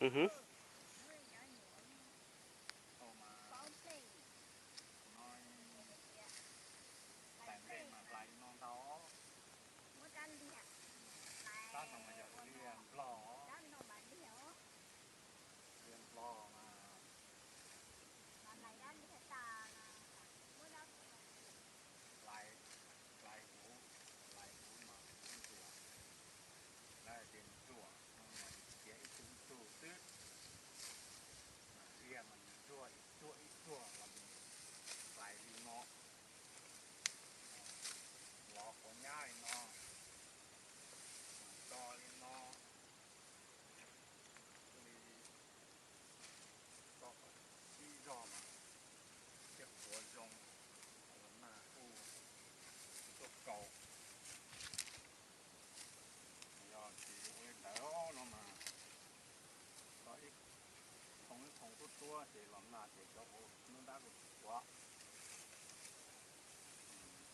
Ua mas, no, hlais nplej mas hlais li no ntag. Tab no mas yog liag nplog, liag nplog mas hlais, hlais huv, hlais huv mas huv ntsuam, lawv hais tias ntsuam no mas cia ib tug ib tug xwb. Liag mas ntsuag ib tsuag ib tsuag los mus hlais li no, lov quav nyab li no, tso li no, li tso kom sib zog mas thiaj quav zoo, los nag kuj tsis tuaj kaus. Yog tsis ua li ntawd no mas tso ib thooj ib thooj tuab tuab ces los nag ces cov hauv lub nrab kuj tsis quav,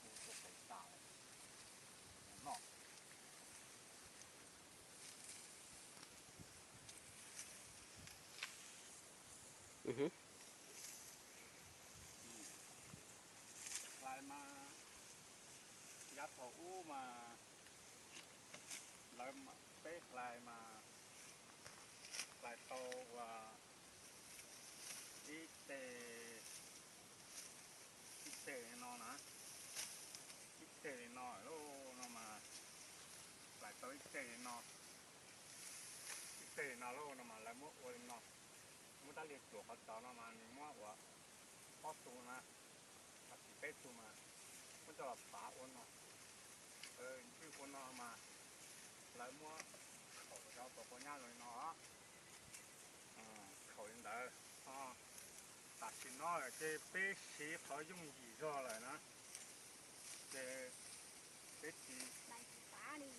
kuj tuaj kaus tas noj. Hlais mas, yav thaum ub mas lawv, peb hlais mas hlais tau ua ib teg, ib teg li no na, ib teg li no lauj, no mas hlais tau ib teg li no, ib teg li no lauj no mas lawv muab ua li no, muab rab liag tsuam qhov tod no mas nws muab ua ob tug na, ho tsis peb tug mas muab coj los pav ua no. Ntswj ua no mas lawv muab khaum rau tau quav nyab zoo li no, khaum li ntawd. Tam sim no ces peb siv qhov yooj yim zog lawm na, ces peb tsis,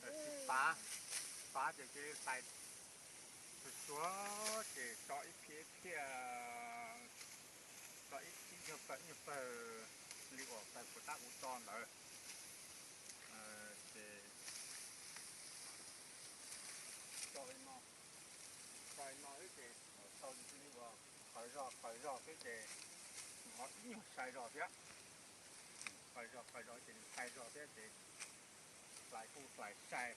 tsis pav, pav ces cia li hlais tsuag tsuag ces tso ib phiab ib phiab, tso ib nyuag pawg ib nyuag pawg li uas pawg kuv tab kuv tso ntawd. Ces tso li no, tso li no xwb ces tau li uas qaws zog qaws zog xwb ces ho ib nyuag sai zog thiab. Qaws zog qaws zog ces nws sai zog thiab ces hlais kuj hlais sai,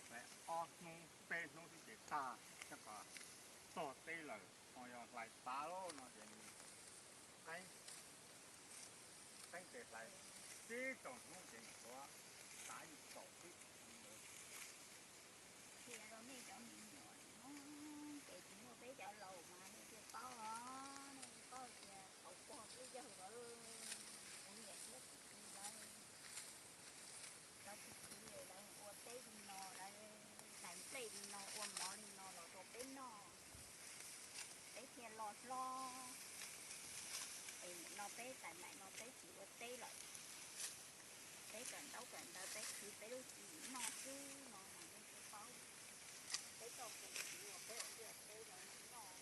hlais ob hnub peb hnub xwb ces tag, txog teb lawm. Ho yog hlais pav no ces nws qeeb, qeeb ces hlais tib tsoom hnub ces nws tuav tav ib txaus xwb. Qhia rau nej cov me nyuam ces tsis muaj peb cov laus mas nej thiaj paub os, nej paub tias thaum pog peb yawg lawm, kuv niam thiab kuv txiv lawv, cov txiv txiv lawv ua teb li no, lawv hlais nplej li no ua mov li no los rau peb noj, peb thiaj loj hlob. Es nim no peb txais ntaim no peb tsis ua teb lawm, peb kawm ntaub kawm ntawv peb khwv peb lub txim noj xwb no mas nej thiaj paub. Peb txoj hmoov tsis muaj peb ua liaj teb los noj.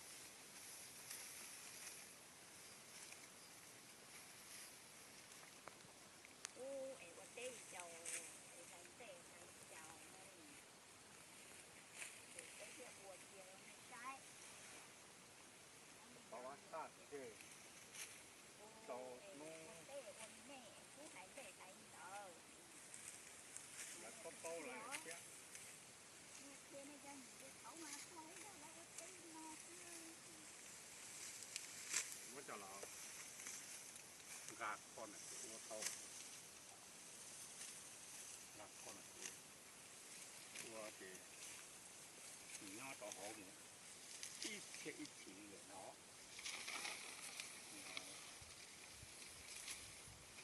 Ub, es ua teb li cas, es hlais nplej hlais li cas no, ces peb thiaj ua cia rau nej saib. Tau ua txaj dej, tau hnub, ua teb ua nej kub hlais nplej hlais li ntawd, lawv paub paub lawv thiab. Qhia nej cov niam cov txauv mas txog ib yam lawv ua teb li no xwb. Muab coj los nqa kho na ces ua tau, nqa kho na ces ua ces nws nyob rau hauv mus ib txhiab ib txhis li lawm no.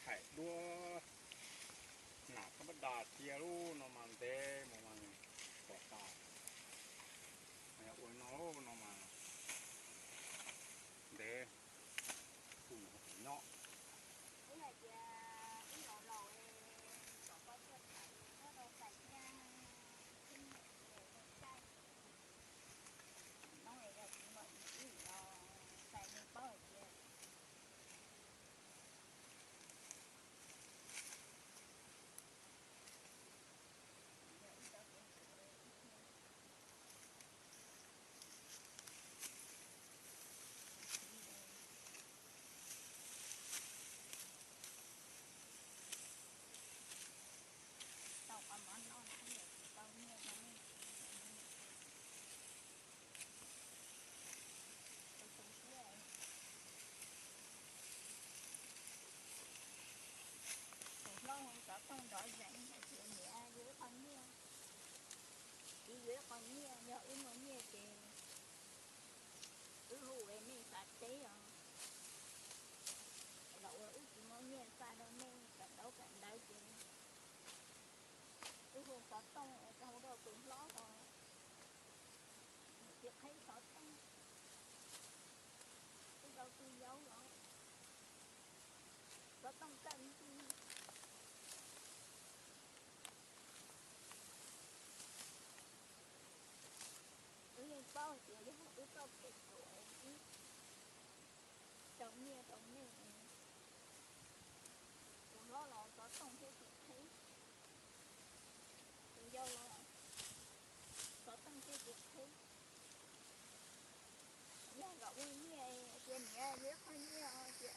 Thaij duab nas thab pab da cia lub no mas ntev mus mas nws pom tas. Yog ua li no no mas ntev kuj mus nyob. Wb hais tias wb laus laus es kom poj tuaj tham es nyob rau txais thiab, thiab niam es txais. Hnub es yog tsis muaj ib wb los txais nej paub hais tias yog ib co Yog wb muaj nyiaj ces wb hu nej xav teb os, los ua wb tsis muaj nyiaj xa rau nej kawm ntaub kawm ntawv ces wb hu xov tooj es rau hu rau tus hlob los niam txiv qheb xov tooj, wb rau tus yau los xov tooj txawj ntxig. Wb yeej paub tias yog wb txoj kev ruam es wb rau nyiaj rau nej, tus hlob los xov tooj thiab tsis qheb, tus yau los xov tooj thiab tsis qheb. Yog kom muaj nyiaj tias niam yuav ib qho nyiaj os ces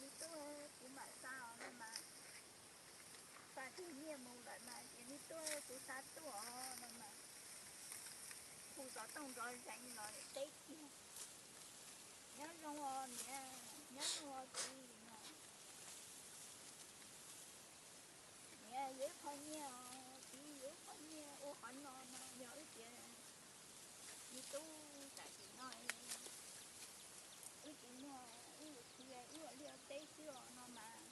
me tub kuv mam xa os no mas, xa kiag nyiaj mus lawm mas ces me tub kuv xa tuaj os no mas, hu xov tooj nrov zeeg los teb kiag, nyob zoo os niam, nyob zoo os txiv no. Niam yuav ib qho nyiaj os, txiv yuav ib qho nyiaj ua qhov no no yog wb tias me tub tam sim no wb tsis muaj, wb ua txiv wb ua liaj teb xwb os no mas,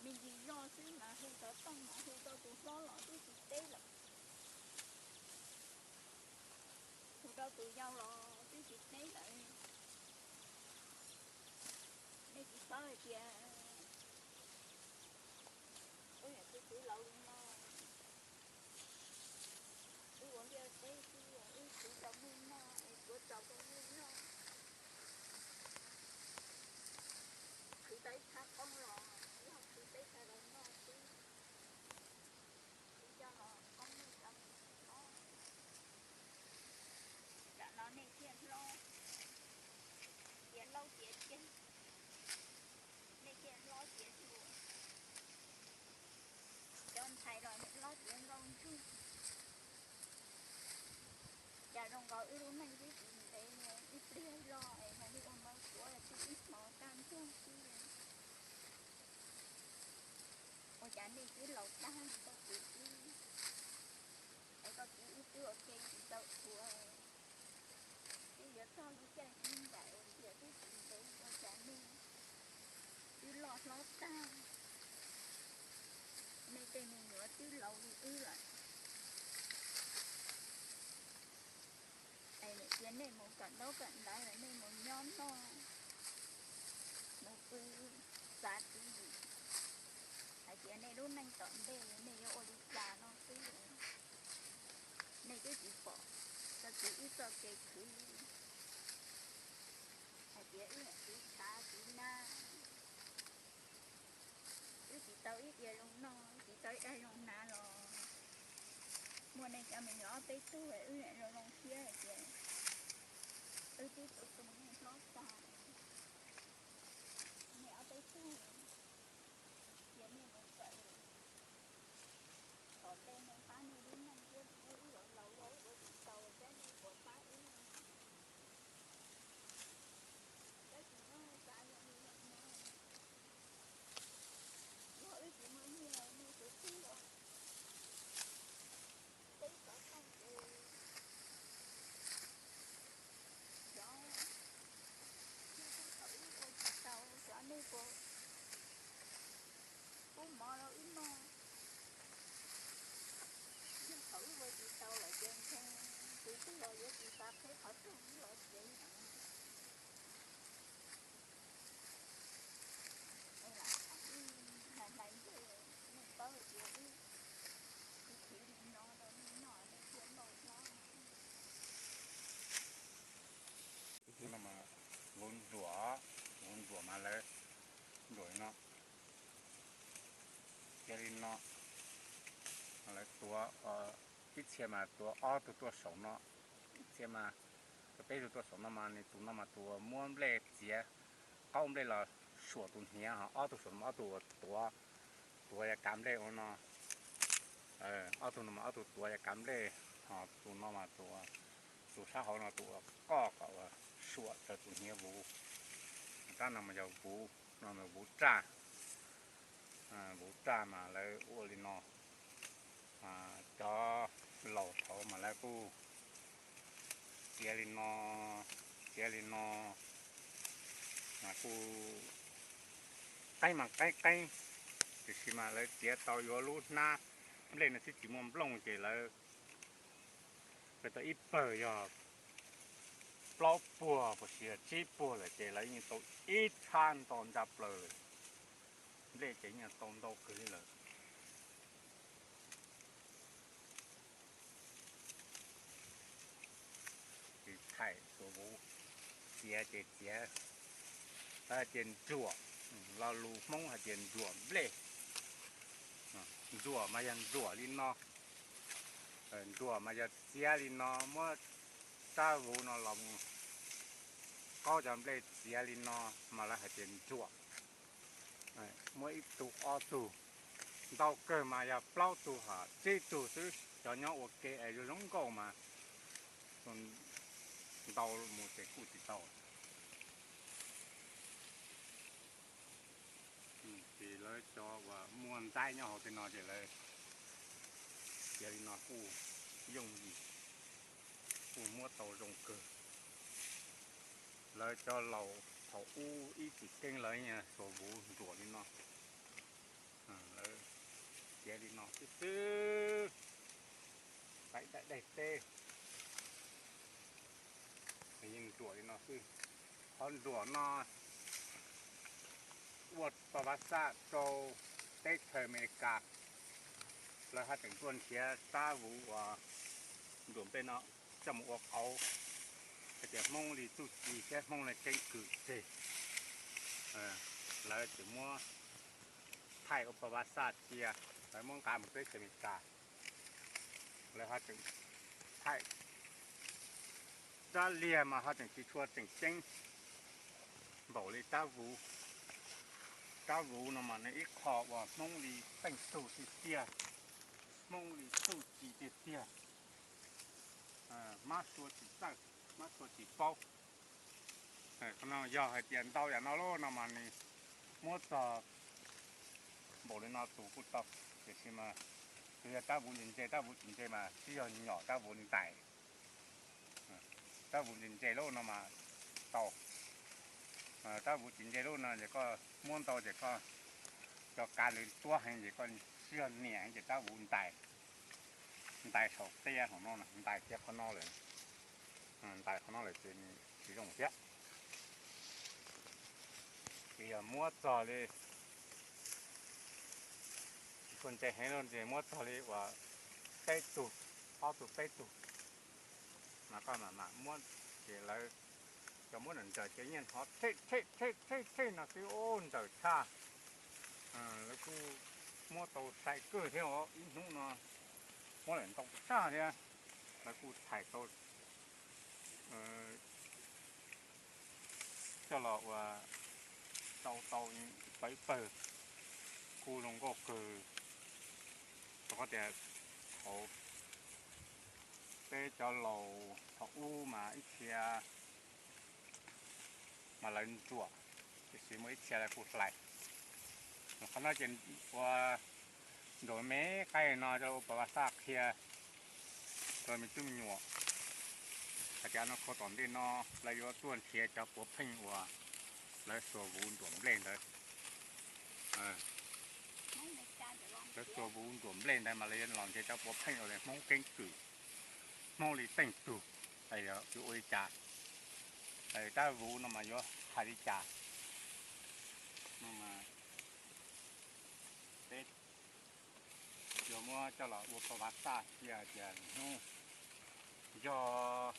me ntsis zoj xwb mas hu xov tooj mas hu rau tus hlob los twb tsis teb lawm, hu rau tus yau los twb tsis teb lawm. Nej tsis paub hais tias wb niam txiv kwv laus li no, wb ua liaj teb xwb wb khwv rau nej noj es tuav tsaus rau nej noj, khwv tau ib thaj qoob los yog khwv peb thaj los noj xwb, khwv coj los poob nej cov me ntsis hlob. Tsam no nej thiaj hlob, tiav laub tiav ceg, nej thiaj hlob tiav hluas. Cov ntxhais los niam hlob tiav nkauj ntsug. Cas zoo nkaus wb lub neej twb tsis ntev, ib pliag zog es yog li ua ntau tuav twb ib hmos kaj ntug xwb. Ua cas nej twb laus tag li koj txiv twb, es koj txiv wb twb ua ke tsis tau tuav, twb yuav txog lub caij ib npaim ua ntxias twb tsis ntev ua cas nej twb loj hlob tag. Nej tej me nyuam twb laus li wb lawm. Es niam tias nej mus kawm ntaub kawm ntawv lawm nej mus nyob noj, mus pw xav tswv yim, hais tias nej lub neej tom ntej nej yuav ua li cas no xwb. Nej twb tsis pom txog txiv wb txoj kev khwv, hais tias wb niam txiv tshav txiv nab, wb tsis tau ib diav zoo noj tsis tau ib daig zoo hnav los muaj nej cov me nyuam ob peb tug wb niam zoo zoo siab hais tias wb twb tu tu nej hlob tag, nej ob peb tug cia nej mus kawm tom ntej nej pab nej lub neej thiab, wb yuav laus los wb ua tsis tau thiab nej puas pab wb. Tab sis no xav yog li lawm no, yog wb tsis muaj nyiaj nej tus twg los teb xov tooj ces xyov, yog thaum wb ua tsis tau xyov nej puas pub mov rau wb noj. Yog thaum wb ua tsis tau lawm ces ntshe tus twg los yuav tsis xav qheb qhov rooj wb los ces es lam tham wb hlais hlais ntsej, nej paub hais tias wb khwv khwv li no rau nej noj nej thiaj loj hlob. No mas vuv ntsuam, vuv ntsuam mas lawv ntsuam li no, cia li no, lawv tuav, ib txhia mas tuav ob tug tuaj saum no, ib txhia mas tuav peb tug tuaj saum no mas nws tus no mas tus uas muab nplej txiav, qaub nplej los suam tus hniav, ho ob tug saum no mas ob tug uas tuav, tuav yav kav nplej ua no. Ob tug no mas ob tug tuav yav kav nplej, ho tus no mas tus, tus sab hauv no tus uas qoj kom uas suam raws tus hniav vuv. Rab no mas yog vuv, no mas vuv raj, vuv raj mas lawv ua li no. Cov laus thaud mas Kuj txiav li no, txiav li no, mas kuj qeeb mas qeeb qeeb, tiam sis mas lawv txiav tau yuav lub hnab nplej no xwb tsis muaj nplooj ces lawv, lawv tau ib pawg yog plaub puag los sis tsib puag lawm ces lawv yeej tau ib txhab ntau ntsa plaws lawm. Nplej ces yeej tau ntau kawg li lawm. Tsis thaij xuas vuv, txiav ces txiav, lawv hais tias ntsuam, lo lus Hmoob hais tias ntsuam nplej. Ntsuam mas yog ntsuam li no, ntsuam mas yog txiav li no, muab rab vuv no los mus qaub cov nplej txiav li no mas lawv hais tias ntsuam. Muab ib tug ob tug, ntau kawg mas yog plaub tug hos tsib tug xwb, cov nyob ua ke es zoo zoo nkauj mas ntau mus ces kuj tsis tau. Ces lawv cov uas muaj ntxaib nyob hauv tej no ces lawv txiav li no kuj yooj yim, kuj muab tau zoo kawg. Lawv cov laus thaum ub ib txwm keeb lawv xuas vuv ntsuam li no, lawv txiav li no xwb xwb, daim daim teb, yeej ntsuam li no xwb. Qhov ntsuam no ua pa vav xaj rau teb chaws Amelikas, lawv haj tseem tuaj nrhiav rab vuv uas ntsuam nplej no coj mus ua qauv, hais tias Hmoob li txuj ci thiab Hmoob li keeb kwm tseg. Lawv tseem muab thaij ua pa vav xaj cia, lawv muab nqa mus teb chaws Amelikas, lawv haj tseem thaij rab liag mas ho tseem tsis tshua tseem ceeb npaum li rab vuv. Rab vuv no mas nws ib qho uas Hmoob li teej tug tiag tiag, Hmoob li txuj ci tiag tiag, mab sua tsis txawj, mab sua tsis paub. Qhov no yog hais tias ntau yam no lawm no mas nws muab txog npaum li no tus kuj tau, tiam sis mas yog rab vuv ntse ntse, rab vuv tsis ntse mas twb yog nyom rab vuv ntais. Rab vuv ntse ntse lawm no mas tau, rab vuv tsis ntse lawm no ces koj muab ntau ces koj cov kav nws tuab heev ces koj twb yog niam heev ces rab vuv ntais, ntais saum tiab hauv no, ntais tiab qhov no lawm, ntais qhov no lawm ces tsis zoo thiab. Ces yog muab txog li tsis tshua ntse heev lawm ces muab txog li uas peb tug, ob tug peb tug, mas koj mam mam muab, ces lawv cov muab nrawm nrawm ces yeej hnov thej thej thej thej thej no xwb, ub nrawm tshaj. Lawv kuj muab tau sai kawg thiab os, ib hnub no muab lawm ntau tshaj thiab. Lawv kuj txhais tau, coj los ua tau tau pawg pawg, kuj zoo nkauj kawg. Rau qhov tias thaum peb cov laus thaum ub mas ib txhia mas lawv ntsuam, tiam sis muaj ib txhia lawv kuj hlais. Qhov no ces ua nraum me qaib no coj ua pa vav xaj qhia rau me tub me nyuam hais tias no khau tom ntej no lawv yuav tuaj nrhiav cov puav pheej uas lawv xuas vuv ntsuam nplej ntawd. Lawv xuas vuv ntsuam nplej ntawd mas lawv yuav los nrhiav cov puav pheej uas Hmoob keeb kwm, Hmoob li teej tug, yuav ua li cas, rab vuv no mas yuav hais li cas no mas peb yuav muab coj los ua pa vav xaj qhia tias hnub yog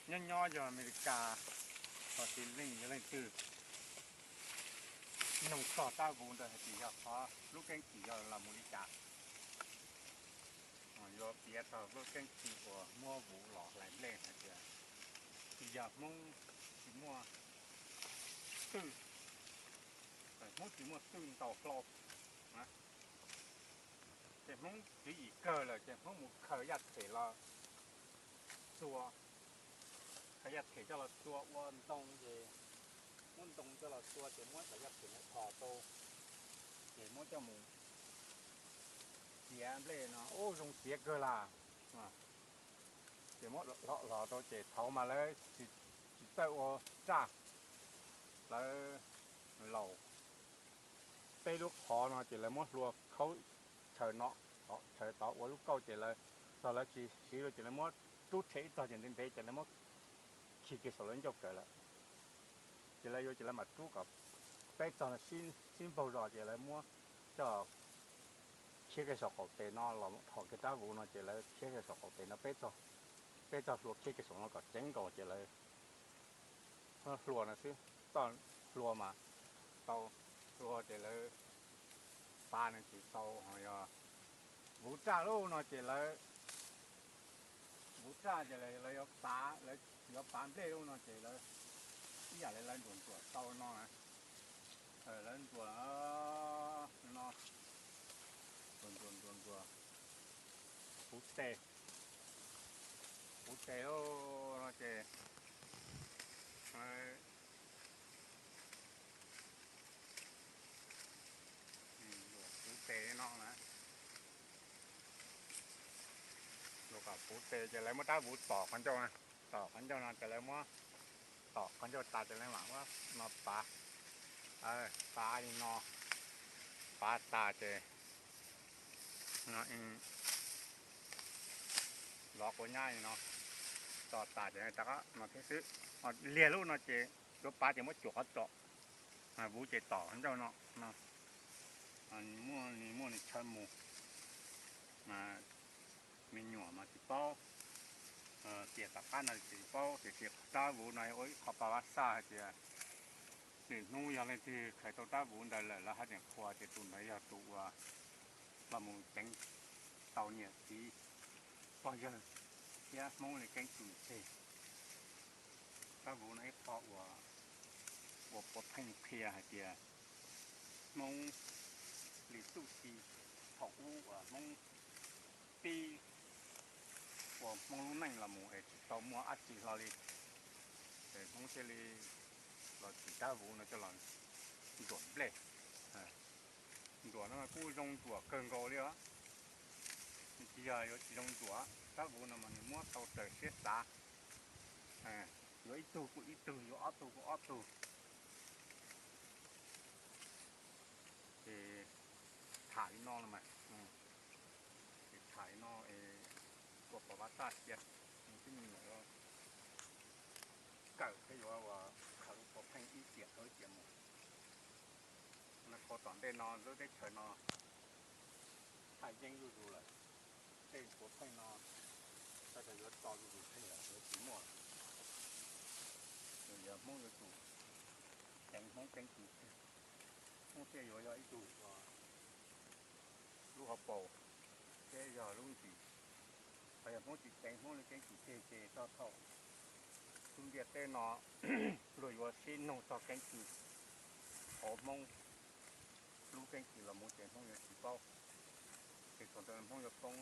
nyob nyob yog Amelikas los sis leej yog leej twg noog txog rab vuv ntawd hais tias yog qhov lub keeb kwm yog los mus li cas, yuav piav txog lub keeb kwm uas muab vuv los hlais nplej hais tias tsis yog Hmoob tsis muaj twj, Hmoob tsis muaj twj ntaus hlau, ces Hmoob tswv yim kawg lawm ces Hmoob mus khaws yaj them los txua, khaws yaj them coj los txua ua ntoo ces muab ntoo coj los txua ces muab cov yaj them ntawd thos rau, ces muab coj mus txiav nplej no ub zoo txiav kawg las. Ces muab hlo hlo rau ces thaud mas lawv tsis txawj ua raj, lawv laus peb lub qhov no ces lawv muab hlua khaub chaw no, chaw tod ua lub kauj ces lawv, txog lawv tsis siv lawm ces lawv muab rub rhe ib txog ces ntev ntev ces lawv muab khi kiag saum lawv ncauj kawg lawm. Ces lawv yuav ces lawv mam rub kom peb txog sib npaug zos ces lawv muab coj khiav kiag saum qaum tes no los dhos kiag rab vuv no ces lawv khiav kiag saum qaum tes no peb txog, peb txog hlua khiav kiag saum no kom ceev nkaus ces lawv hlua no xwb. Txoj hlua mas tau, hlua ces lawv pav no ces tau, ho yog vuv raj lub no ces lawv, vuv raj ces lawv yuav pav, lawv yuav pav nplej lub no ces lawv ib yam li lawv nruam nruam tau no na. Lawv nruam no, nruam nruam nruam nruam puv tes, puv tes lub no ces puv tes no na. Luag kom puv tes ces lawv muab rab vuv tom qhov ncauj, tom qhov ncauj no ces lawv muab, tom qhov ncauj tas ces lawv mam muab no pav, pav li no, pav tas ces no lov quav nyab li no, tso tas ces rov qab no thiab xwb. Liag lub no ces yuav pav ces muab cuam qhov tso, vuv ces tom qhov ncauj no, muaj nws muaj nws chaw mus. Me nyuam mas tsis paub, tias tom qab no tsis paub tiam sis rab vuv no ua ib qho pa vaj xaj hais tias lwm hnub yog leej twg khaws tau rab vuv ntawd lawm lawv haj tseem qhuas tias tus ntawd yog tus uas los mus ceev tau niam txiv pog yawg thiab Hmoob li keeb kwm tseg. Rab vuv no ib qho uas, uas puav pheej qhia hais tias Hmoob li txuj ci thaum ub uas Hmoob pib ua Hmoob lub neej los mus es tsis tau muaj dab tsi hlo li, es Hmoob thiaj li los txiav rab vuv no coj los nruam nplej. Nruam no kuj zoo nruam kawg nkaus li os. Tsis yog yuav tsis zoo nruam, rab vuv no mas nws muab tau raws siab xav, yuav ib tug kuj ib tug, yuav ob tug kuj ob tug. Ces tham li no los mas, ces tham li no, ua pov vaj xaj cia, twb me nyuam yuav kawm thiab yuav ua khaws ua pov pheej ib tiam dhau ib tiam mus. No qhov tom ntej no lub teb chaws no thaj yeeb zuj zus lawm, tej puav pheej no txhaj yuav tso zuj zus pheej lawm, yuav tsis muaj lawm. Yog Hmoob yuav tsum ceev Hmoob keeb kwm, Hmoob thiaj yuav yog ib tug lub hauv paus thiab yog lub ntsis. Ho yog Hmoob tsis ceev Hmoob li keeb kwm tseg ces txog thaum lub ntiaj teb no luag yuav sib nug txog keeb kwm hauv Hmoob lub keeb kwm los mus ces Hmoob yuav tsis paub. Ces thaum ntawd Hmoob yuav poob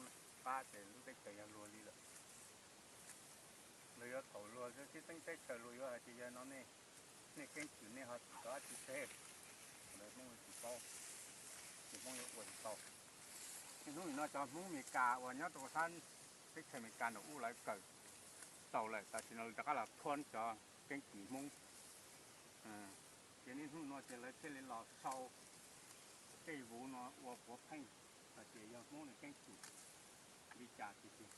qab ces lub teb chaws yog luag li lawm. Luag yuav thaum luag sib teeb teb chaws luag yuav hais tias yog no nej, nej keeb kwm nej ho tsis tau dab tsi tseg, thaum ntawd Hmoob yuav tsis paub, ces Hmoob yuav ua tsis tau. Niaj hnub nim no cov Hmoob Amelikas uas nyob rau sab teb chaws Amelikas nram ub lawv kawm txaus lawm, tam sim no lawv rov qab los thuab cov keeb kwm Hmoob. Ces niaj hnub no ces lawv thiaj li los sau tej vuv no ua puav pheej hais tias yog Hmoob li keeb kwm li cas tiag tiag,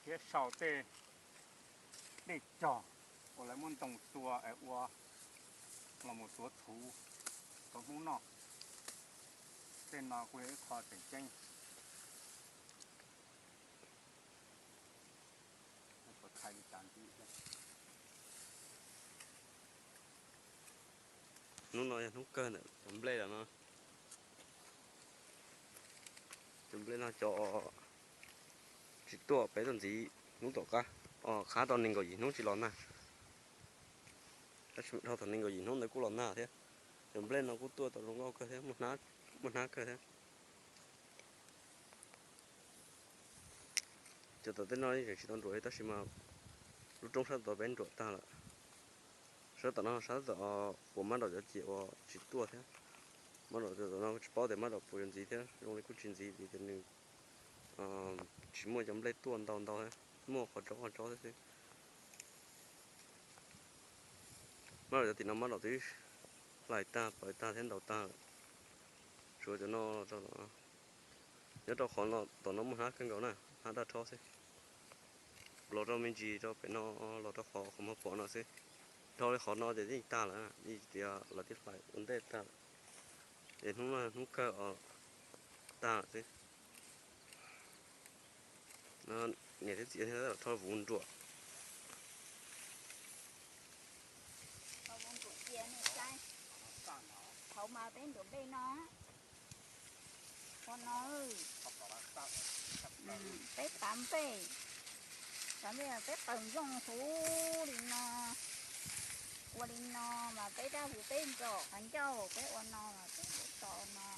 thiab sau tej dej cog uas lawv muab ntoo tua es ua los mus tuav txhuv rau Hmoob noj. Tej no kuj yog ib qho tseem ceeb. Hnub no yog hnub kawg ntawm cov nplej los no. Cov nplej no cov tsis tuaj peb tuaj ntxiv hnub tom qab, qhab tau nees nkaum yim hnub tsis los nag. Tab sis dhau thaum nees nkaum yim hnub ntawd kuj los nag thiab. Cov nplej no kuj tuaj tau zoo nkauj kawg thiab, muaj hnab kawg thiab. Cov tom tej no yeej tseem tsis tau nruam li tab sis mas lub roob sab tod peb nruam tag lawm. Sab tom no sab tom puas mab nram cov ciam uas tsis tuaj thiab. Mab nram tom no tsis paub tias mab nram puas yuav ntxiv thiab, zoo li kuj tsis ntxiv vim tias nws Tsis muaj cov nplej tuaj ntau ntau thiab, muaj qhov tsob qhov tsob thiab xwb. Mab los cov tim no mab los twb hlais tag pawv tag thiab ntaus tag lawm. Tsuav cov no rau tom no. Nyob rau qhov no tom no muaj hnab kawg nkaus na, hnab daj rhob xwb. Los rau me ntsis rau pem no, los rau qhov qhov muag pom no xwb. Dhau li qhov no ces yeej tag lawm, yeej tias lawv twb hlais ua ntej tag lawm. Es hnub no hnub kawg os, tag lawm xwb. Niam thiab txiv rho vuv nruam. Thaum mas peb nruam nplej no, ua no, peb pav nplej, pav nplej peb qaws nplooj huv li no, ua li no mas peb rab vuv peb nrom qhov ncauj peb ua no mas peb nruam tau no,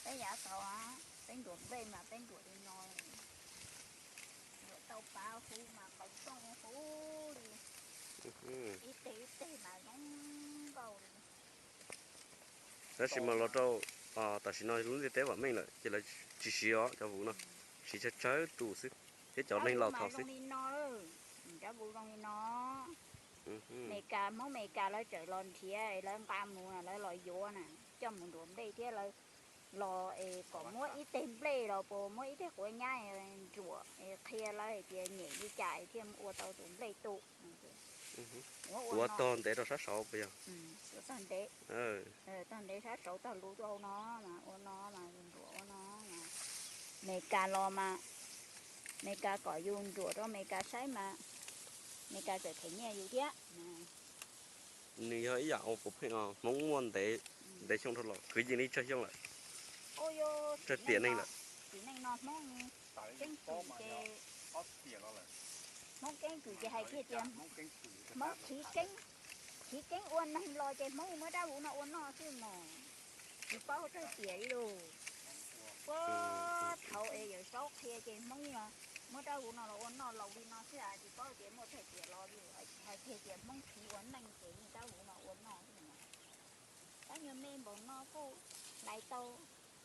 peb yav tau, peb nruam nplej mas peb nruam li no, nruam tau pav huv mas qaws nplooj huv li, ib teg ib teg mas zoo nkauj li. Tab sis mas los rau tam sim no lub ntiaj teb vam meej lawm ces lawv tsis siv os cov vuv no, siv tsawg tsawg tus xwb thiab cov neeg laus thaum xwb. Li no, cov vuv zoo li no, Meskas, Hmoob Meskas lawv tseem los nrhiav, lawv nqa mus na, lawv los yuav na, coj mus nruam nplej thiab lawv los es kom muab ib teg nplej los puas muab ib teg quav nyab nruam, qhia lawv hais tias nyem li cas thiaj ua tau tus nplej tu. Tuav tog ntev rau sab saud puas yog? Tog ntev, tog ntev sab saud tog lub rau no mas ua no mas nruam ua no. Meskas los mas, Meskas kom yus nruam rau Meskas saib mas Meskas txawm them nyiaj yus thiab. Nws yog ib yam ua puav pheej Hmoob muaj ntev, ntev xyoo dhau los kwv yees li tsawg xyoo lawm, tsawg tiam neeg lawm. Txiv neej no Hmoob keeb kwm ces, Hmoob keeb kwm ces hais kiag tias Hmoob khiv keeb, khiv keeb ua neeg los ces Hmoob muab rab vuv no ua noj xwb mog. Tsis paub tsawg tiam li lus. Puag thaum es Yawm Saub qhia ces Hmoob muab rab vuv no los ua noj laus li no xwb, tsis paub tias muaj tsawg tiam los li. Hais kiag tias Hmoob khiv ua neej ces yeej rab vuv no ua noj xwb mog. Rab nyuag me npaum no kuj hlais tau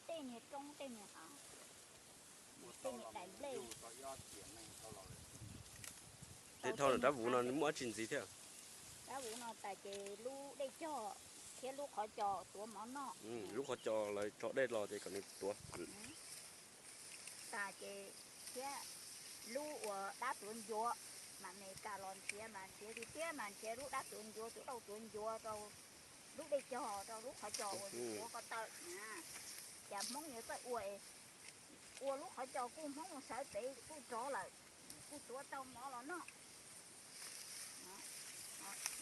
tej niag roob tej niag hav, tej niag daim nplej. Tej dhau rab vuv no muaj dab tsi ntxiv thiab? Rab vuv no tas ces lub dej cog thiab lub qhov co tuav mov noj. Lub qhov co lawv tso dej los ces kom nws tuav. Tas ces thiab lub uas dab tuav ncuav, mas Meskas los nrhiav mas nrhiav tiag tiag mas nrhiav lub dab tuav ncuav, tus dauj tuav ncuav rau lub dej cog rau lub qhov co uas tuav ko taw. Cas Hmoob yuav txawj ua, ua lub qhov co kuj Hmoob mus sawv pem kuj rov lawm, kuj tuav tau mov los noj.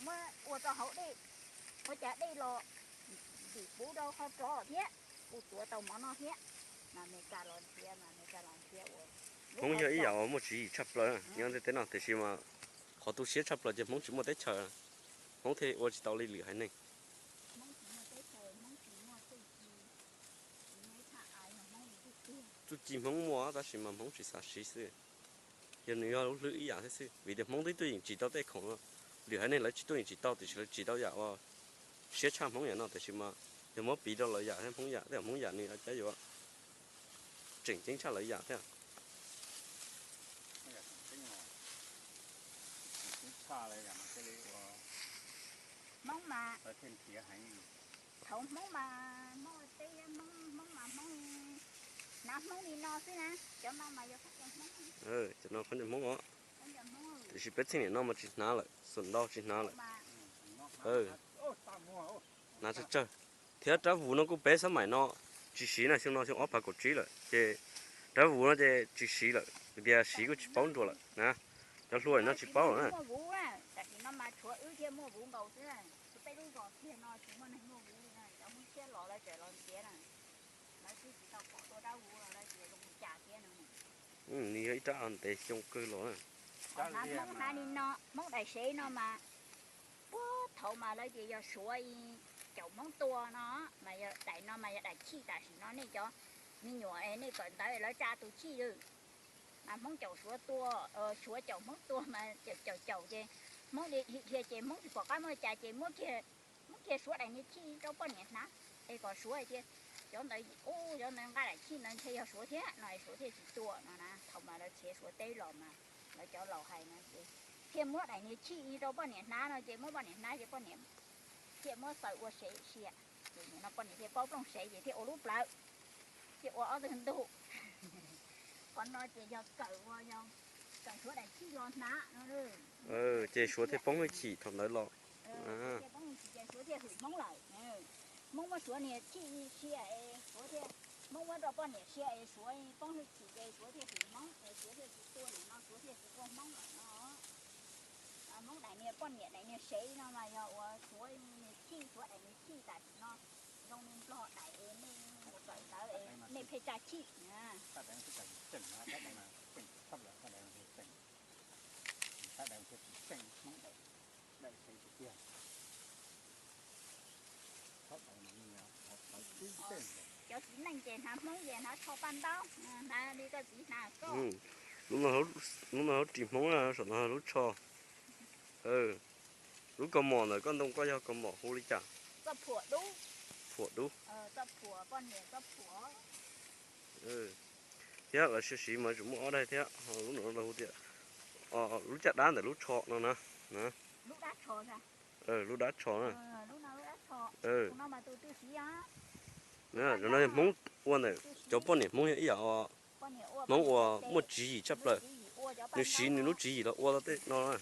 Muab ua rau hauv dej, ua cas dej los ntim puv rau qhov rov thiab, kuj tuav tau mov noj thiab. Mas Meskas los nrhiav, mas Meskas los nrhiav ua. Hmoob yog ib yam uas muaj tswv yim tshaj plaws nyob ntiaj teb no, tiam sis mas qhov tu siab tshaj plaws ces Hmoob tsis muaj teb chaws, Hmoob thiaj ua tsis tau li lwm haiv neeg. Txuj ci Hmoob muaj tab sis mas Hmoob tsis xav siv xwb. Yog nws yog lub hlwb ib yam thiab xwb, vim tias Hmoob twb tuaj yeem tsim tau tej khoom no, lwm haiv neeg lawv tsis tuaj yeem tsim tau, tiam sis lawv tsim tau yam uas siab tshaj Hmoob yam no, tiam sis mas yog muab piv rau lawv yam thiab Hmoob yam, tej yam Hmoob yam nws cab yuav tseem ceeb tshaj lawv yam thiab. Hmoob mas, thaum Hmoob mas, Hmoob ua teb, Hmoob mas Hmoob, hnav Hmoob li no xwb na, cov no mas yog khaub ncaws Hmoob. Cov no khaub ncaws Hmoob os. Tiam sis peb txheej niam no mas tsis hnav lawm, xuam ntau tsis hnav lawm. Hnav tsawg tsawg. Thiab rab vuv no kuj peb xab maim no tsis siv na, xyoo no xyoo ob phav kaum tsib lawm ces rab vuv no ces tsis siv lawm, vim tias siv kuj tsis paub nruam lawm na. Cov hluas no tsis paub lawm na. Tam sim no mas tshuav wb thiaj muaj vuv nkaus xwb, peb lub zos kiag no tsis muaj neeg muaj vuv li na, cov Hmoob tshiab los lawv tseem los nrhiav na. Lawv twb tsis tau pom tua rab vuv los lawv tias zoo li cas thiab no. Nws yog ib rab ntev xyoo kawg los na. Hmoob hnav li no, Hmoob daim sev no mas puag thaum mas lawv tias yog Suav caum Hmoob tua no, mas yog daim no mas yog daim chij tam sim no nej cov me nyuam nej kawm ntawv lawv tsa tus chij lawm. Mas Hmoob caum Suav tua, Suav caum Hmoob tua mas caum caum caum ces Hmoob dhia dhia ces Hmoob tsis pom qab muab cas ces muab kiag, muab kiag Suav daim niag chij rau poj niam hnav, es kom Suav hais tias Cov ntawd, ub, cov ntawd nqa daim chij ntawd ntshe yog Suav thiab no es Suav thiaj tsis tua no na. Thaum mas lawv khiav Suav teb los mas lawv cov laus hais no ces thiaj muab daim niag chij rau poj niam hnav no ces muab poj niam hnav ces poj niam thiaj muab xaws ua sev sia. Ces nim no poj niam thiaj paub plooj sev ces thiaj ua lub plawv, thiaj ua ob tug ntug. Qhov no ces yog kawm ua, yog kawm Suav daim chij los hnav no. Ces Suav thiaj poob hwj chim thaum ntawd los. Suav thiaj poob hwj chim ces Suav thiaj hwm Hmoob lawm. Hmoob muab Suav niag chij sia es Suav thiaj, Hmoob muab rau poj niam sia es Suav poob hwj chim ces Suav thiaj hwm Hmoob es Suav thiaj tsis tua nim no, Suav thiaj tsis tua Hmoob lawm no. Hmoob daim niag poj niam daim niag sev no mas yog ua Suav niag chij, Suav daim niag chij tam sim no zoo li Nplog daim es nej mus kawm ntawd es nej pheej tsa chij. Cov txiv neej ces hnav Hmoob ces hnav tsho paj ntaub, hnav li koj txiv hnav koj. Lub no hauv ris Hmoob na, saum no lub tsho. Lub kaus mom ntawm koj ntoo koj yog kaus mom hu li cas? Phuam dub. Thiab lawv siv siv mas tsuas muaj ob daig thiab, lub no lawv hu tias lub caj dab ntawm lub tsho no na. Lub dab tsho na. No Hmoob ua ntawm cov poj niam Hmoob yog ib yam, Hmoob uas muaj tswv yim tshaj plaws, nws siv nws lub tswv yim los ua tau tej no na.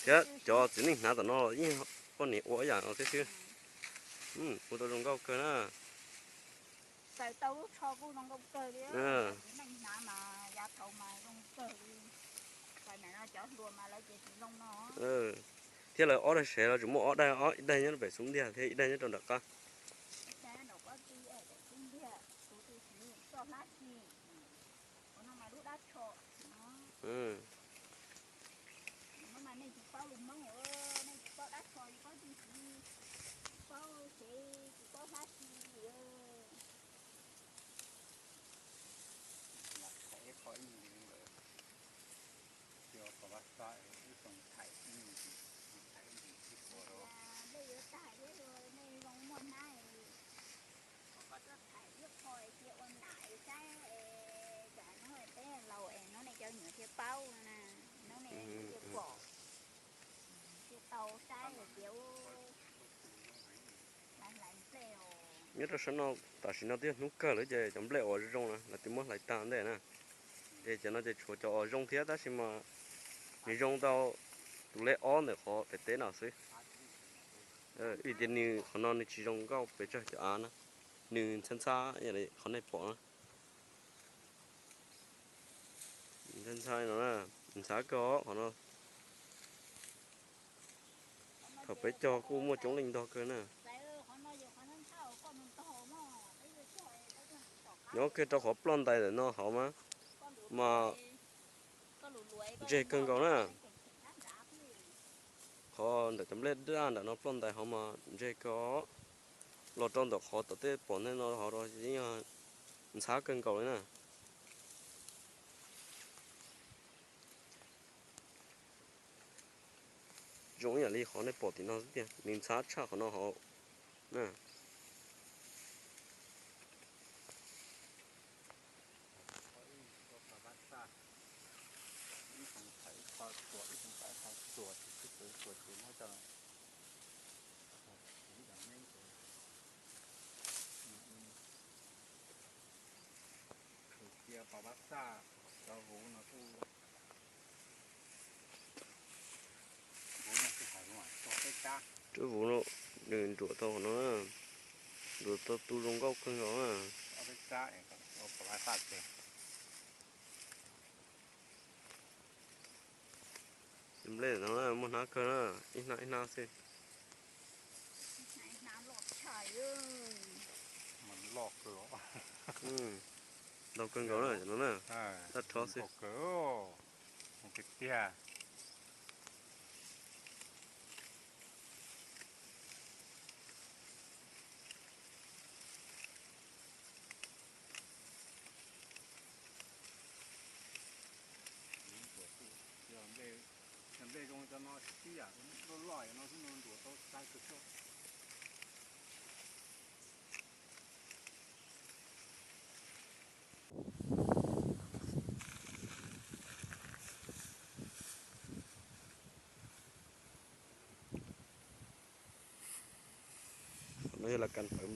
Thiab cov txiv neej hnav tom no los yeej poj niam ua ib yam no thiab xwb. Ua tau zoo nkauj kawg na. Xaws tau lub tsho kuj zoo nkauj kawg li. Txiv neej hnav mas yav thaud mas zoo kawg li. Xaws ntawm no cov hluas mas lawv ces tsis zoo no. Thiab lawv ob daig sev los tsuas muaj ob daig, ob, ib daig nyob rau pem xub ntiag thiab ib daig nyob rau nram qab. Ib daig nram qab tij, pem xub ntiag, tus twg siv txoj hlab si. Ua no mas lub dab tsho no. No mas nej tsis paub lus Hmoob, nej tsis paub dab tsho, tsis paub tij siv, tsis paub sev, tsis paub hlab si li. Nplej yuav tag thiab, nej zoo muaj hnab, kom koj tuaj thaij ib qho cia ua nam saib, tsam hnub peb laus es hnub nej cov nyuam thiaj paub no na, hnub nej thiaj pom, thiaj tau saib tias hlais nplej. Nyob rau sab no tam sim no twb yog hnub kawg lawm ces cov nplej uas zoo zoo na lawv twb muab hlais tag ntej na. Es cov no ces tshuav cov uas zoo thiab tab sis mas nws zoo tau tus lej ob ntawm qhov pem teb no xwb. Vim tias nws qhov no nws tsis zoo nkauj pes tsawg cov av na, nws ntxhab ntxhab ib yam li qhov nej pom na. Ntxhab ntxhab no na, ntxhab kawg os qhov no. Thaum peb cog kuj muaj coob leej ntog kawg na. Nyob kiag rau qhov ploj ntais ntawm no hauv mas, mas ntseg kawg nkaus na. Qhov ntawm cov nplej daj nram no ploj ntais hauv mas ntseg kawg os. Los rau ntawm qhov tom tej pom ntej no hauv yeej yog ntxhab kawg nkaus li na. Zoo ib yam li qhov nej pom tim no xwb tiag, nws ntxhab tshaj qhov no hauv na. Cia pos pab xaj cov vuv no kuj, cov vuv no nws nruam tau qhov no, nruam tau tu zoo nkauj kawg nkaus na. Nplej no muaj hnab kawg na, ib hnab ib hnab xwb. Ntau kawg nkaus na, no na, tag rho xwb. Tiag. Nplej zoo cov no tib yam loj loj no xwb no nruam tau tag kawg xwb.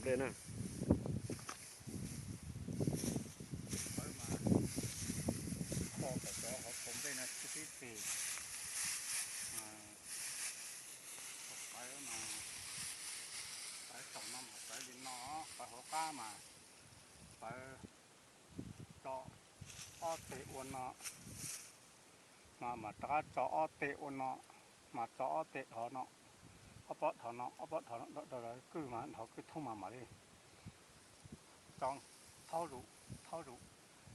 Nplej na. Pawv mas kho kom cov hauv paus nplej no tib txig. Pawv mas, pawv thaum no mas pawv li no, pawv hauv qab mas pawv tso ob teg ua no, mas mas rov qab tso ob teg ua no, mas tso ob teg dhov no, ob pob dhov no, ob pob dhov no, kwj mas dhov kwj thoob mas mam li tso thaub zus, thaub zus,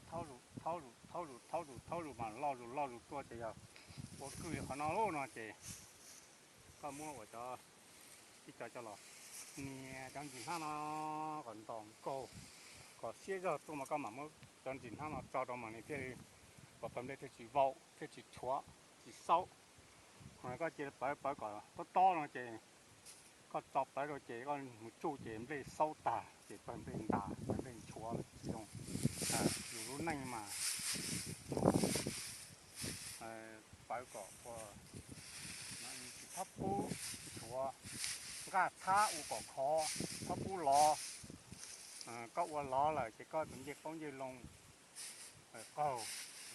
thaub zus, thaub zus, thaub zus, thaub zus, thaub zus mas loj zus loj zus tuaj ces yog ua kwj li qhov no lauj no ces koj muab ua cov, ib co coj los nias cov ntsis hnab no kom ntos nkaus, kom siab zog tuaj mas koj mam muab cov ntsis hnab no tso rau mas nws thiaj li kom pawv nplej thiaj tsis vau thiaj tsis tshuav tsis xaub. Koj cia pawv pawv kom tob tob no ces koj tso pawv rau ces koj mus tsuj ces nplej xaub tag ces pawv nplej ntas, pawv nplej nchuav lawm tsis zoo. Yus lub neej mas yus pawv kom ua tsis txhob pub nchuav, nqaj txhab ua kom khov, txhob pub lov. Koj ua lov lawm ces koj tus ncej qaub ncej loo qaug,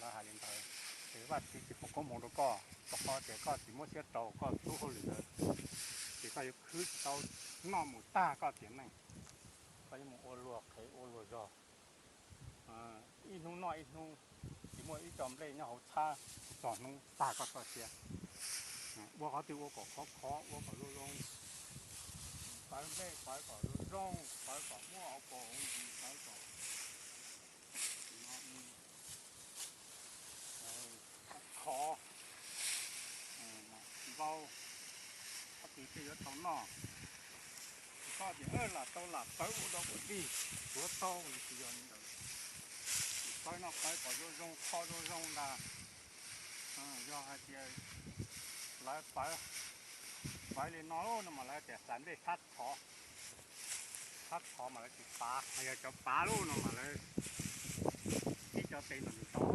lawv hais li ntawd. Ces Vajtswv tsis foom koob hmoov rau koj, rau qhov tias koj tsis muab siab rau koj lub hauj lwm ntawd, ces koj yuav khwv tsis tau, noj mus tag koj tiam neej. Koj yuav mus ua luag qhev ua luag zog, ib hnub noj ib hnub, tsis muaj ib co nplej nyob hauv txhab, txog hnub tag koj txoj sia. Ua qhov twg ua kom khov khov, ua kom zoo zoo, pawv nplej pawv kom zoo zoo, pawv kom muaj hauv paus hauv ntsis, pawv kom khov, tsis vau, qhov twg thiaj yuav tau noj. Tsis koj tias lam tau lam pawv ua dog ua dig, tuav tau, nws tsis yog li ntawd. Pawv no pawv kom zoo zoo, kho zoo zoo ntag. Yog hais tias lawv pawv, pawv li no no mas lawv tias hlais nplej txhab txhov, txhab txhov mas lawv tsis pav, yog cov pav lub no mas lawv ib co tes ntom ntom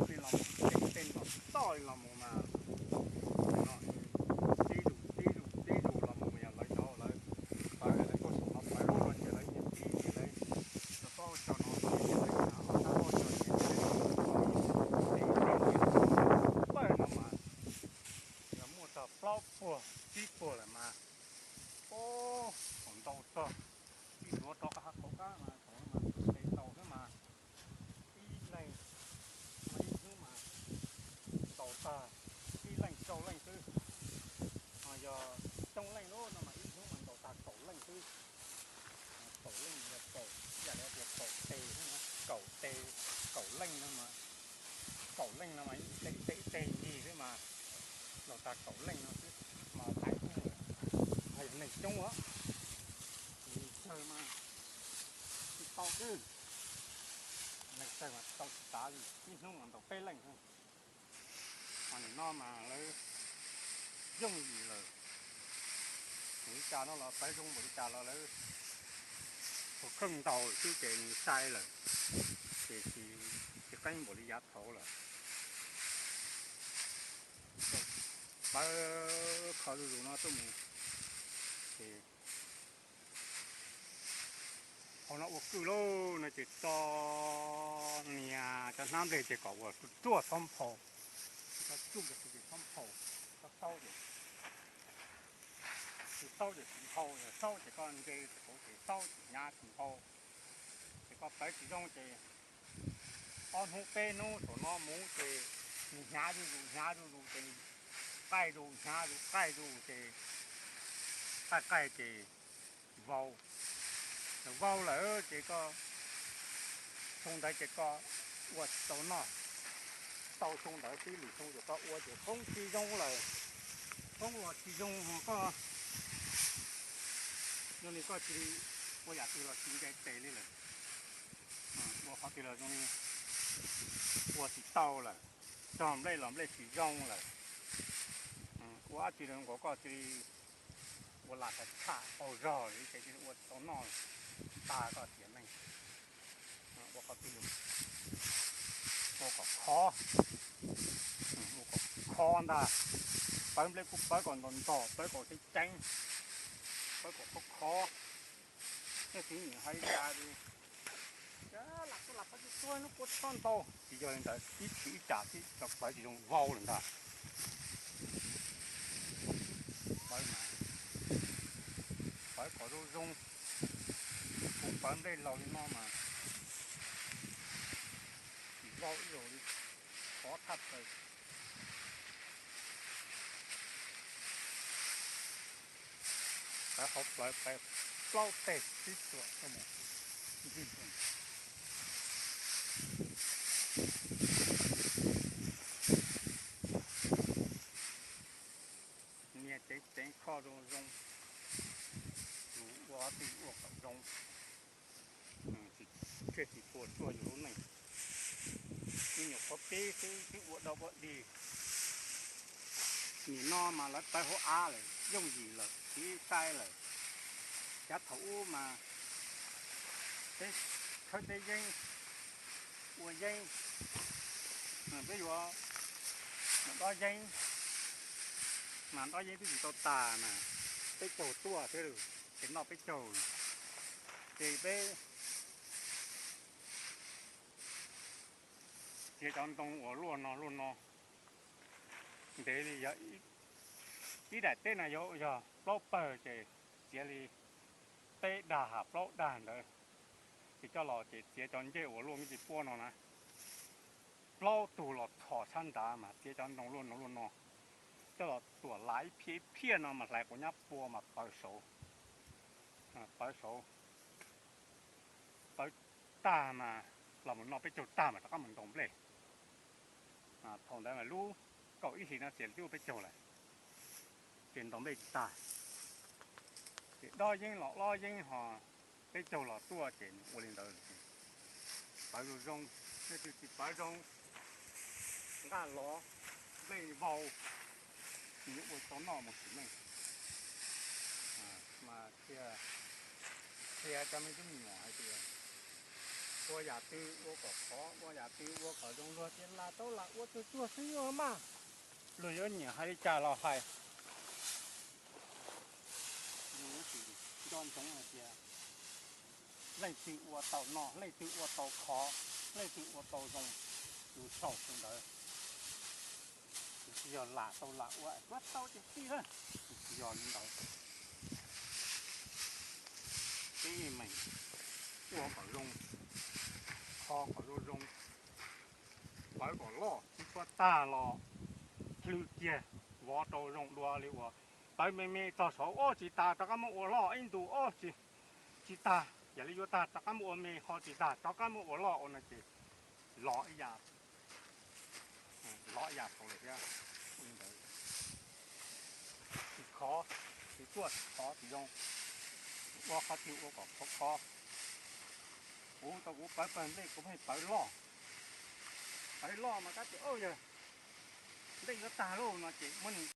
li los mus, tej tes ntom toj li los mus mas, no tib zus tib zus tib zus los mus yog lawv cov lawv pawv, lawv kuj tsis tau pawv lub no ces lawv nyiam tib ces lawv cov pob cov no ces lawv nyiam ob sab pob cov ces lawv tib ces lawv pawv no mas yog muaj txog plaub puag tsib puag lawm mas, o, thaum ntau txog ib duav rov qab hauv qab mas thaum no mas tus tes ntaus xwb mas ib leeg, ib hnub mas ntaus tag ib leej rau leej xwb. Ho yog coob leej lub no mas ib hnub mas ntaus tag kaum leej xwb. Kaum leej yog kaum, ib yam li tias kaum tes, kaum tes, kaum leej no mas, kaum leej no mas ib teg ib teg ncig xwb mas ntaus tag kaum leej no xwb mas thaum ub ho yog neeg coob os, neeg tsawg mas tsis tau xwb, neeg tsawg mas tau tsis tav li, ib hnub mas ntaus peb leej xwb. Ho nim no mas lawv yooj yim lawm, mus li cas no los pawv zoo npaum li cas los lawv tus kheej ntaus xwb ces nws sai lawm, ces tsis, tsis qeeb npaum li yav thaud lawm. Pawv kho zuj zus no tuaj mus ces hauv no ua kwj lauj no ces tso nias cov hnab nplej ces kom ua ruaj txhob nphau, tso tsuj ces txhob nphau, txhob xaub ces, tsis xaub ces tsis nphau, yog xaub ces koj nce hauv ces xaub ces hnyav tsis nphau, ces koj pawv tsis zoo ces ob hnub peb hnub saum no mus ces nws hnyav zuj zus hnyav zuj zus ces qaij zus hnyav zus qaij zus ces qaij qaij ces vau, vau lawm ces koj xyoo ntawd ces koj ua tsis tau noj, tau xyoo ntawd tib lwm xyoo ces koj ua ces poob tsis zoo lawm, poob los tsis zoo ho koj, yog li koj cia li ua yam twg los tsis nce tes li lawm, ua qhov twg los zoo li ua tsis tau lawm, cog nplej los nplej tsis zoo lawm, ua dab tsi los nkaus koj cia li ua lam tshaj tshaj qaug zog li ces cia li ua tsis tau noj, tag koj tiam neej. Ua qhov twg, ua kom khov, ua kom khov ntag, pawv nplej kuj pawv kom ntog ntog, pawv kom ceev ceev, pawv kom khov khov, Txiv niam hais li cas li, lam tuaj lam pab tsis tuaj, lub kua tsis txhob ntau. Tsis yog li ntawd, ib tshwm ib cam xwb cov plawv tsis zoo vau lawm ntag. Plawv mas, plawv kom zoo zoo, kuv plawv nplej laus li no mas tsis vau ib zaug li, khov thaj plaws. Peb hauv plawv peb plaub teg sib txuam tuaj mus. Nias ceev ceev kho zoo zoo, yus ua twg ua kom zoo, thiaj tsis puas tsuaj yus lub neej. Me nyuam qhuav pib xwb twb ua dau ua dig. Nim no mas lawv pawv hauv av lawm, yooj yim lawm, tiv sai lawm. Cav thaum ub mas peb khawb teb yeeb, ua yeeb, peb yuav dob yeeb, mas dob yeeb twb tsis tau tas na, peb caug tuaj thiab, ces noj peb caug, ces peb txiav cov ntoo uas luaj no luaj no, ntev li yog ib daim teb no yog plaub pawg ces txiav li peb dag ha plaub dag ntawd, ces coj los ces txiav cov ncej uas luaj me ntsis puab no na, plaub tug los txhos sab nrad mas txiav cov ntoo luaj no luaj no, coj los tuam lav ib phiab ib phiab no mas hlais quav nyab pua mas pawv saud, pawv saud, pawv tag mas los mus noj peb caug tag mas rov qab mus ntaus nplej. Thaum ntawd mas lub kaum ib hlis no txiav li twb ua peb caug lawm, ces ntaus nplej tsis tag, ces dob yeeb los lob yeeb ho peb caug los tuaj ces ua li ntawd. Pawv zoo zoo, leej twg tsis pawv zoo, nqaj lov, nplej vau, nws yuav ua tau noj mus sim neej. Mas qhia, qhia cov me tub me nyuam hais tias ua yam twg ua kom khov, ua yam twg ua kom zoo, luag tias lam tau lam ua tsuag tsuag xwb mas luag yuav nyiam hais li cas los hais. Yus tsis nco ntsoov hais tias leej twg ua tau noj, leej twg ua tau khov, leej twg ua tau zoo, yus xyaum li ntawd. Yus tsis yog lam tau lam ua, ua tau ces tij na, yus tsis yog li ntawd. Peb yeej meem ua kom zoo, kho kom zoo zoo, pawv kom loj, tsis txhob tag los hlwb kiag, vov rau zoo dua li uas pawv me me txog saud, ob tsis tas rov qab muab ua loj ib ntus, ob tsis, tsis tag, yam li yuav tag rov qab muab ua me, ho tsis tag rov qab muab ua loj ua no ces lov ib yam, lov ib yam saud lawm thiab. Ua li ntawd tsis khov, tsis tuaj khov tsis zoo, ua qhov twg ua kom khov khov. Kuv tau kuv pawv pawg nplej kuv pheej pawv loj, pawv loj mas kab tias yog nplej yuav tag lauj no ces muab nws